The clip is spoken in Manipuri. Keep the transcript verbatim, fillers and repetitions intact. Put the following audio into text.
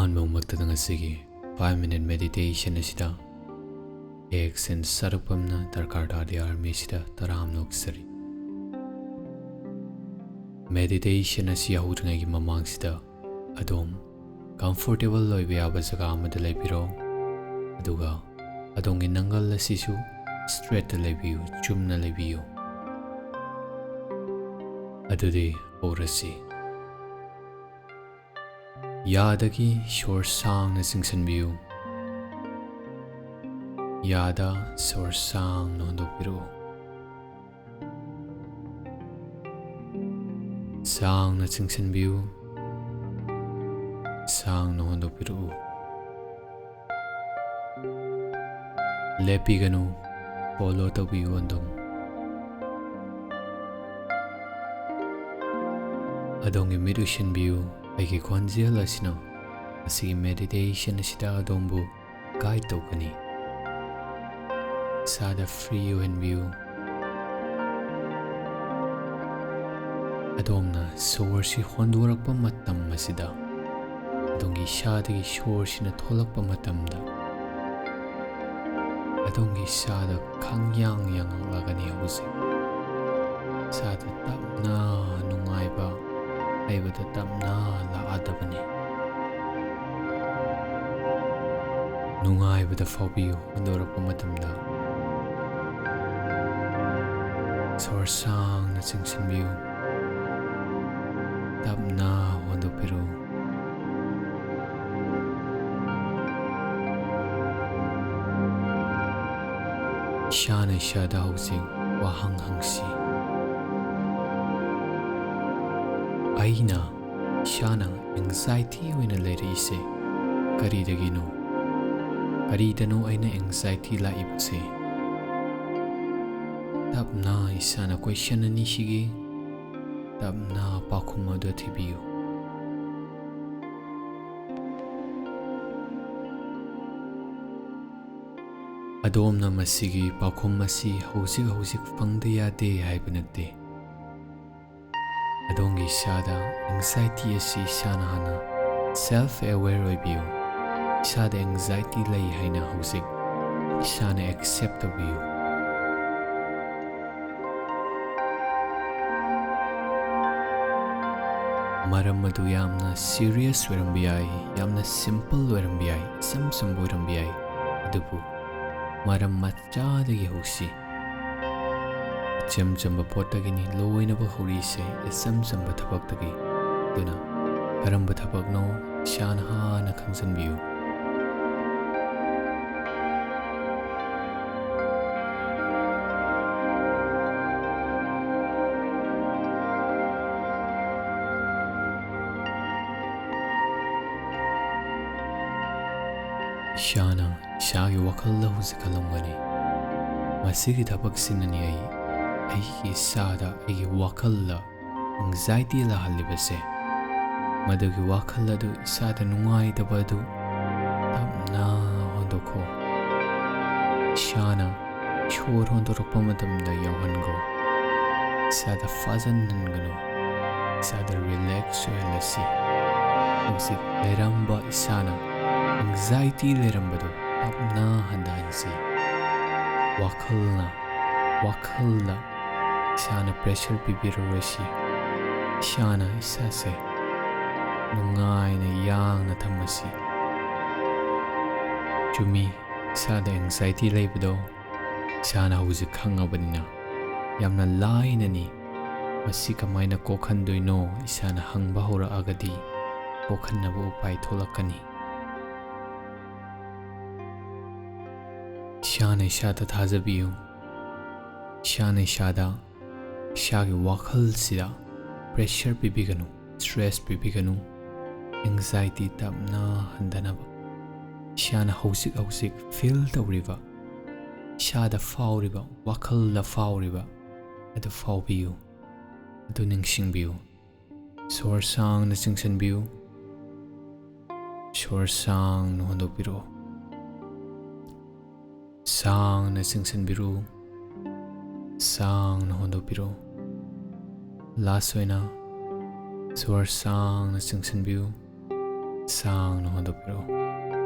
ꯑꯍꯥꯟꯕꯃꯛꯇꯗ ꯉꯁꯤꯒꯤ five minute meditation ꯑꯁꯤꯗ ꯑꯦꯛꯁꯟ ꯁꯔꯨꯛ ꯑꯃꯅ ꯗꯔꯀꯥꯔ ꯇꯥꯗꯦ ꯑꯥꯔꯃꯤꯁꯤꯗ ꯇꯔꯥꯝꯅ ꯑꯣꯛꯆꯔꯤ꯫ Meditation ꯑꯁꯤ ꯍꯧꯗ꯭ꯔꯤꯉꯩꯒꯤ ꯃꯃꯥꯡꯁꯤꯗ ꯑꯗꯣꯝ comfortable ꯑꯣꯏꯕ ꯌꯥꯕ ꯖꯒꯥ ꯑꯃꯗ ꯂꯩꯕꯤꯔꯣ, ꯑꯗꯨꯒ ꯑꯗꯣꯝꯒꯤ ꯅꯪꯒꯜ ꯑꯁꯤꯁꯨ straight ꯇ ꯂꯩꯕꯤꯌꯨ, ꯆꯨꯝꯅ ꯂꯩꯕꯤꯌꯨ꯫ ꯑꯗꯨꯗꯤ ꯍꯧꯔꯁꯤ꯫ ꯌꯥꯗꯒꯤ ꯁꯣꯔ ꯁꯥꯡꯅ ꯆꯤꯡꯁꯤꯟꯕꯤꯌꯨ꯫ ꯌꯥꯗ ꯁꯣꯔ ꯁꯥꯡꯅ ꯍꯣꯟꯗꯣꯛꯄꯤꯔꯛꯎ꯫ ꯁꯥꯡꯅ ꯆꯤꯡꯁꯤꯟꯕꯤꯌꯨ꯫ ꯁꯥꯡꯅ ꯍꯣꯟꯗꯣꯛꯄꯤꯔꯛꯎ꯫ ꯂꯦꯞꯄꯤꯒꯅꯨ꯫ Follow ꯇꯧꯕꯤꯌꯨ ꯑꯗꯨꯝ꯫ ꯑꯗꯣꯝꯒꯤ ꯃꯤꯠ ꯎꯏꯁꯤꯟꯕꯤꯌꯨ꯫ ꯑꯩꯒꯤ ꯈꯣꯟꯖꯦꯜ ꯑꯁꯤꯅ ꯃꯁꯤꯒꯤ meditation ꯑꯁꯤꯗ ꯑꯗꯣꯝꯕꯨ guide ꯇꯧꯒꯅꯤ꯫ ꯏꯁꯥꯗ free ꯑꯣꯏꯍꯟꯕꯤꯌꯨ꯫ ꯑꯗꯣꯝꯅ ꯁꯣꯔꯁꯤ ꯍꯣꯟꯗꯣꯔꯛꯄ ꯃꯇꯝ ꯑꯁꯤꯗ, ꯑꯗꯣꯝꯒꯤ ꯏꯁꯥꯗꯒꯤ ꯁꯣꯔꯁꯤꯅ ꯊꯣꯛꯂꯛꯄ ꯃꯇꯝꯗ, ꯑꯗꯣꯝꯒꯤ ꯏꯁꯥꯗ ꯈꯪꯌꯥꯡ ꯌꯥꯡꯂꯛꯂꯒꯅꯤ ꯍꯧꯖꯤꯛ꯫ ꯏꯁꯥꯗ ꯇꯞꯅ ꯅꯨꯡꯉꯥꯏꯕ ꯍꯥꯏꯕꯗ ꯇꯞꯅ ꯂꯥꯛꯑꯗꯕꯅꯤ꯫ ꯅꯨꯡꯉꯥꯏꯕꯗ ꯐꯥꯎꯕꯤꯌꯨ ꯍꯣꯟꯗꯣꯔꯛꯄ ꯃꯇꯝꯗ꯫ ꯁꯣꯔ ꯁꯥꯡꯅ ꯆꯤꯡꯁꯤꯟꯕꯤꯌꯨ꯫ ꯇꯞꯅ ꯍꯣꯟꯗꯣꯛꯄꯤꯔꯨ꯫ ꯏꯁꯥꯅ ꯏꯁꯥꯗ ꯍꯧꯖꯤꯛ ꯋꯥꯍꯪ ꯍꯪꯁꯤ꯫ ꯑꯩꯅ ꯏꯁꯥꯅ anxiety ꯑꯣꯏꯅ ꯂꯩꯔꯛꯏꯁꯦ ꯀꯔꯤꯗꯒꯤꯅꯣ? ꯀꯔꯤꯗꯅꯣ ꯑꯩꯅ anxiety ꯂꯥꯛꯏꯕꯁꯦ? ꯇꯞꯅ ꯏꯁꯥꯅ question ꯑꯅꯤꯁꯤꯒꯤ ꯇꯞꯅ ꯄꯥꯎꯈꯨꯝ ꯑꯗꯨ ꯊꯤꯕꯤꯌꯨ꯫ ꯑꯗꯣꯝꯅ ꯃꯁꯤꯒꯤ ꯄꯥꯎꯈꯨꯝ ꯑꯁꯤ ꯍꯧꯖꯤꯛ ꯍꯧꯖꯤꯛ ꯐꯪꯗ ꯌꯥꯗꯦ ꯍꯥꯏꯕ ꯅꯠꯇꯦ꯫ ꯑꯗꯣꯝꯒꯤ ꯏꯁꯥꯗ anxiety ꯑꯁꯤ ꯏꯁꯥꯅ ꯍꯥꯟꯅ Self aware ꯑꯣꯏꯕꯤꯌꯨ꯫ ꯏꯁꯥꯗ anxiety ꯂꯩ ꯍꯥꯏꯅ ꯍꯧꯖꯤꯛ ꯏꯁꯥꯅ accept ꯇꯧꯕꯤꯌꯨ꯫ ꯃꯔꯝ ꯑꯗꯨ ꯌꯥꯝꯅ serious ꯑꯣꯏꯔꯝꯕ ꯌꯥꯏ, ꯌꯥꯝꯅ simple ꯑꯣꯏꯔꯝꯕ ꯌꯥꯏ, ꯏꯆꯝ ꯆꯝꯕ ꯑꯣꯏꯔꯝꯕ ꯌꯥꯏ꯫ ꯑꯗꯨꯕꯨ ꯃꯔꯝ ꯃꯆꯥꯗꯒꯤ ꯍꯧꯁꯤ꯫ ꯏꯆꯝ ꯆꯝꯕ ꯄꯣꯠꯇꯒꯤꯅꯤ ꯂꯣꯏꯅꯕ ꯍꯧꯔꯤꯁꯦ, ꯏꯆꯝ ꯆꯝꯕ ꯊꯕꯛꯇꯒꯤ꯫ ꯑꯗꯨꯅ ꯀꯔꯝꯕ ꯊꯕꯛꯅꯣ, ꯏꯁꯥꯅ ꯍꯥꯟꯅ ꯈꯪꯖꯟꯕꯤꯌꯨ꯫ ꯏꯁꯥꯅ ꯏꯁꯥꯒꯤ ꯋꯥꯈꯜꯗ ꯍꯧꯖꯤꯛ ꯈꯜꯂꯝꯒꯅꯤ, "ꯃꯁꯤꯒꯤ ꯊꯕꯛꯁꯤꯅꯅꯤ ꯑꯩ, ꯑꯩꯒꯤ ꯏꯁꯥꯗ, ꯑꯩꯒꯤ ꯋꯥꯈꯜꯗ anxiety ꯂꯥꯛꯍꯜꯂꯤꯕꯁꯦ꯫ ꯃꯗꯨꯒꯤ ꯋꯥꯈꯜ ꯑꯗꯨ, ꯏꯁꯥꯗ ꯅꯨꯡꯉꯥꯏꯇꯕ ꯑꯗꯨ ꯇꯞꯅ ꯍꯣꯟꯗꯣꯛꯈꯣ꯫ ꯏꯁꯥꯅ ꯁꯣꯔ ꯍꯣꯟꯗꯣꯔꯛꯄ ꯃꯇꯝꯗ ꯌꯥꯎꯍꯟꯈꯣ꯫ ꯏꯁꯥꯗ ꯐꯥꯖꯟꯍꯟꯒꯅꯨ꯫ ꯏꯁꯥꯗ relax ꯑꯣꯏꯍꯜꯂꯁꯤ꯫ ꯍꯧꯖꯤꯛ ꯂꯩꯔꯝꯕ ꯏꯁꯥꯅ anxiety ꯂꯩꯔꯝꯕꯗꯨ ꯇꯞꯅ ꯍꯟꯊꯍꯟꯁꯤ꯫ ꯋꯥꯈꯜꯅ, ꯋꯥꯈꯜꯗ ꯏꯁꯥꯅ pressure ꯄꯤꯕꯤꯔꯔꯣꯏꯁꯤ꯫ ꯏꯁꯥꯅ ꯏꯁꯥꯁꯦ ꯅꯨꯡꯉꯥꯏꯅ ꯌꯥꯡꯅ ꯊꯝꯃꯁꯤ꯫ ꯆꯨꯝꯃꯤ, ꯏꯁꯥꯗ anxiety ꯂꯩꯕꯗꯣ ꯏꯁꯥꯅ ꯍꯧꯖꯤꯛ ꯈꯪꯉꯕꯅꯤꯅ ꯌꯥꯝꯅ ꯂꯥꯏꯅꯅꯤ꯫ ꯃꯁꯤ ꯀꯃꯥꯏꯅ ꯀꯣꯛꯍꯟꯗꯣꯏꯅꯣ? ꯏꯁꯥꯅ ꯍꯪꯕ ꯍꯧꯔꯛꯑꯒꯗꯤ ꯀꯣꯛꯍꯟꯅꯕ ꯎꯄꯥꯏ ꯊꯣꯛꯂꯛꯀꯅꯤ꯫ ꯏꯁꯥꯅ ꯏꯁꯥꯗ ꯊꯥꯖꯕꯤꯌꯨ꯫ ꯏꯁꯥꯅ ꯏꯁꯥꯗ, ꯏꯁꯥꯒꯤ ꯋꯥꯈꯜꯁꯤꯗ pressure ꯄꯤꯕꯤꯒꯅꯨ, stress ꯄꯤꯕꯤꯒꯅꯨ꯫ Anxiety ꯇꯞꯅ ꯍꯟꯊꯅꯕ ꯏꯁꯥꯅ ꯍꯧꯖꯤꯛ ꯍꯧꯖꯤꯛ feel ꯇꯧꯔꯤꯕ, ꯏꯁꯥꯗ ꯐꯥꯎꯔꯤꯕ, ꯋꯥꯈꯜꯗ ꯐꯥꯎꯔꯤꯕ ꯑꯗꯨ ꯐꯥꯎꯕꯤꯌꯨ, ꯑꯗꯨ ꯅꯤꯡꯁꯤꯡꯕꯤꯌꯨ꯫ ꯁꯣꯔ ꯁꯥꯡꯅ ꯆꯤꯡꯁꯤꯟꯕꯤꯌꯨ꯫ ꯁꯣꯔ ꯁꯥꯡꯅ ꯍꯣꯟꯗꯣꯛꯄꯤꯔꯛꯑꯣ꯫ ꯁꯥꯡꯅ ꯆꯤꯡꯁꯤꯟꯕꯤꯔꯛꯎ꯫ ꯁꯥꯡꯅ ꯍꯣꯟꯗꯣꯛꯄꯤꯔꯛꯎ꯫ Last ꯑꯣꯏꯅ ꯁꯣꯔ ꯁꯥꯡꯅ ꯆꯤꯡꯁꯤꯟꯕꯤꯌꯨ꯫ ꯁꯥꯡꯅ ꯍꯣꯟꯗꯣꯛꯄꯤꯔꯛꯎ꯫